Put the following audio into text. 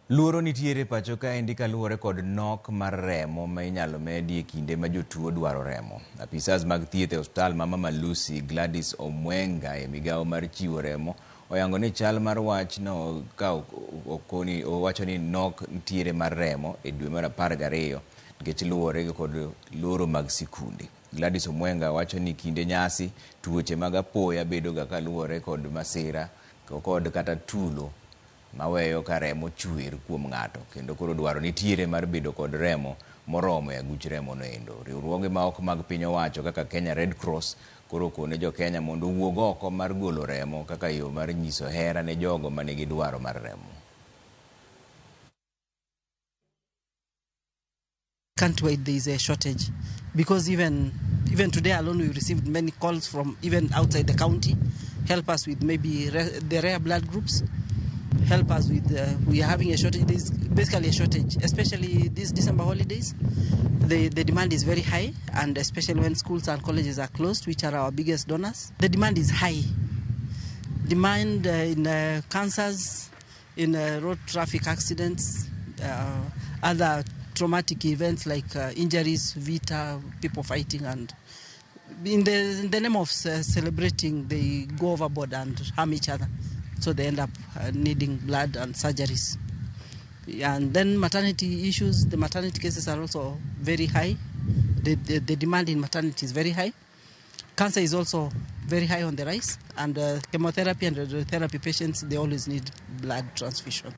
Luoro nitiere pacho kaendi kaluwore kod nok mar remo ma inyalo medi e kinde ma jotuo dwaro remo. Apisas mag thieth e osiptal ma Mama Lucy Gladys Omwenga e migawo mar chiwo remo oyango ni chal mar wachno ka okoni owacho ni nok nitiere mar remo e dwe mar 12 nikech luwore kod loro mag sikunde. Gladys Omwenga wacho ni kinde nyasi tuoche mag apoya bedo ga kaluwore kod masira kod kata tulo maweyo ka remo chwer kuom ng'ato kendo koro dwaro nitiere mar bedo kod remo moromo e aguch remo noendo. Riwruoge ma ok mag piny owacho kaka Kenya Red Cross koro okone jo Kenya mondo owuog oko mar golo remo kaka yo mar nyiso hera ne jogo manigi dwaro mar remo. Can't wait, there is a shortage, because even today alone we received many calls from even outside the county. Help us with maybe the rare blood groups, help us with, we are having a shortage. There's basically a shortage, especially these December holidays. The demand is very high, and especially when schools and colleges are closed, which are our biggest donors. The demand is high. Demand in cancers, in road traffic accidents, other traumatic events like injuries, vita, people fighting, and in the name of celebrating, they go overboard and harm each other. So they end up needing blood and surgeries. And then maternity issues, the maternity cases are also very high. The demand in maternity is very high. Cancer is also very high on the rise, and chemotherapy and radiotherapy patients, they always need blood transfusion.